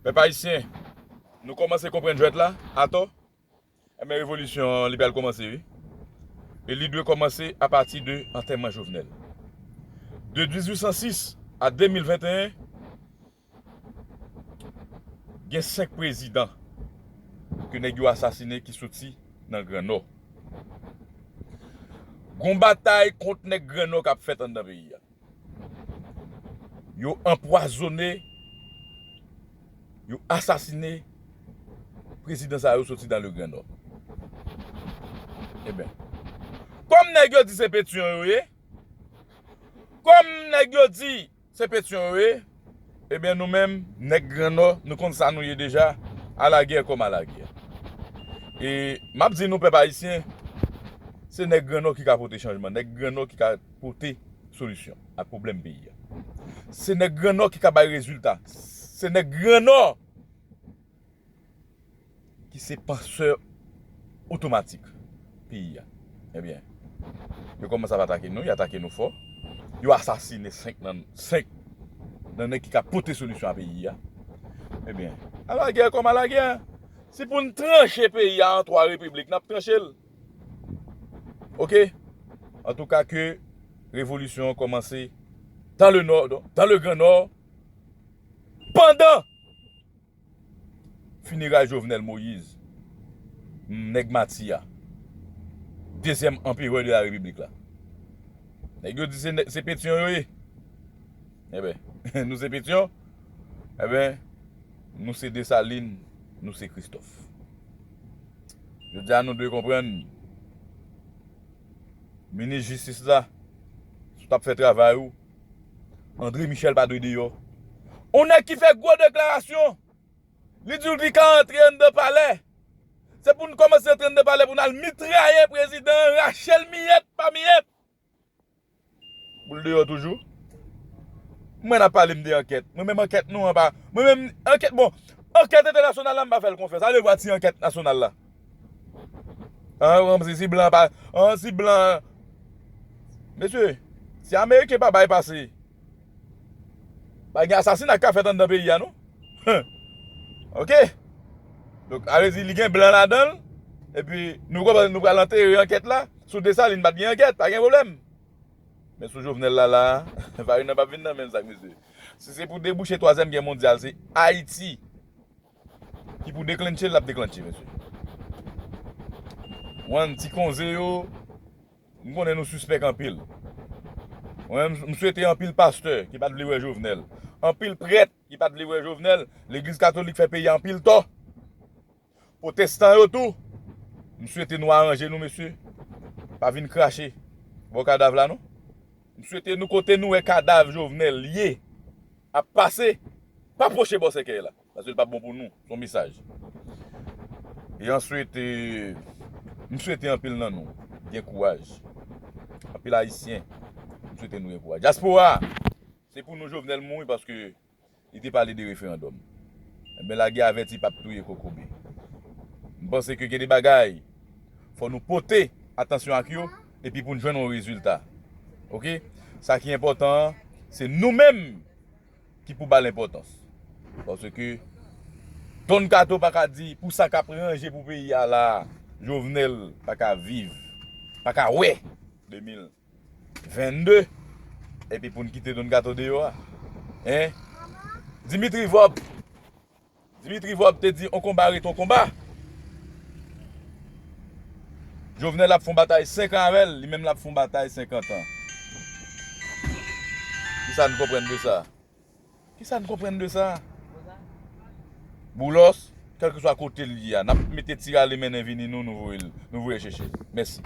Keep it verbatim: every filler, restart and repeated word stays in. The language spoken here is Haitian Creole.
Pèp ayisyen, nou kòmanse konprann jwèt la, atò. Enben, revolisyon an, li pral kòmanse, wi. E li dwe kòmanse apati de antèman Jovenel. De dizuit san sis a de mil venteyen, gen senk prezidan ke nèg yo asasinen ki soti nan Gran Nò. Gon batay kont nèg Gran Nò k ap fèt anndan peyi a. Yo anpwazonnen, yo asasinen prezidan sa yo soti dans le Grand Nord. Enben, kòm nèg yo di se Petyon yo ye, kòm nèg yo di se Petyon yo ye, enben, nou menm, nèg Gran Nò, nou konn sa nou ye deja, à la guerre comme à la guerre. E m ap di nou, pèp ayisyen, se nèg Gran Nò ki ka pote chanjman, nèg Gran Nò ki ka pote solisyon ak pwoblèm peyi a. Se nèg Gran Nò ki ka bay rezilta. Se nèg Gran Nò ki se pansè otomatik peyi a. Ebyen, yo kòmanse ap atake nou, yo atake nou fò. Yo asasinen senk nan, senk nan nèg ki ka pote solisyon a peyi a. Ebyen, à la guerre comme à la guerre. Si pou n tranche peyi a an twa repiblik, n ap tranche l. Oke? Antouka, ke revolisyon an kòmanse dans le Nord, dans le Grand Nord, pandan fineray Jovenel Moïse, nèg Mati a, dezyèm anperè de la repiblik la. Nèg yo di se nè-, se Petyon yo ye. Enben, nou se Petyon. Enben, nou se Desalin, nou se Kristòf. Jodi a, nou dwe konprann, minis jistis la, si w t ap fè travay ou, André Michel pa dwe deyò. On nèg ki fè gwo deklarasyon, li di w li ka antre anndan palè. Se pou n kòmanse antre anndan palè pou n al mitraye prezidan an, rache l miyèt pa miyèt. Pou l deyò toujou. Mwen n ap pale m de ankèt. Mwen menm ankèt nou an pa. Mwen menm ankèt, bon, ankèt entènasyonal la m pa fè l konfyans. Ale vwa ti ankèt nasyonal la. An, an, si, si blan pa, an, si blan. Mesye, si Ameriken pa bay pase, pa gen asasina k ka fèt anndan peyi a, non? Oke? Donk, sa vle di li gen blan ladan l, epi nou konprann nou pral antere ankèt la. Sou Desalin pa t gen ankèt, pa gen pwoblèm. Men sou Jovenel la, la, Varina p ap vin nan menm sak, mesye. Si se pou debouche twazyèm gè mondyal, se Ayiti ki pou deklentche l, l ap deklentche, mesye. Wan, ti konze yo, m konnen nou sispèk anpil. Mwen menm, m swete anpil pastè ki pa t vle wè Jovenel, anpil prèt ki pa t vle wè Jovenel, legliz katolik fè peyi a anpil tò. Pwotestan yo tou, m swete nou aranje nou, mesye. Pa vin krache bò kadav la, non. M swete nou, kote nou wè kadav Jovenel ye ap pase, pa pwoche bò sèkèy la. Paske l p ap bon pou nou. Se yon mesaj. E answit, e, m swete anpil nan nou gen kouraj. Anpil Ayisyen, m swete nou gen kouraj. Dyaspora, se pou nou Jovenel mouri paske li te pale de referandòm. Enben, lagè avèti p ap touye kokobe. M panse ke gen de bagay, fò nou pote atansyon ak yo, epi pou n jwenn yon rezilta. Oke? Sa ki enpòtan an, se nou menm ki pou ba l enpòtans. Paske Don Kato pa ka di, pou sa k ap ranje pou peyi a la, Jovenel pa ka viv, pa ka wè de mil vennde, epi pou n kite Don Kato deyò a. Hein? Dimitri Vorbe. Dimitri Vorbe te di, on konba ret on konba. Jovenel ap fè on batay senk an avè l, li menm l ap fè on batay senkant an. Kisa n konprann de sa? Kisa n konprann de sa? Boulos, kèlkeswa kote l ye a, n ap mete ti rale mennen vini nou, nou voye l, nou voye chèche l. Mèsi.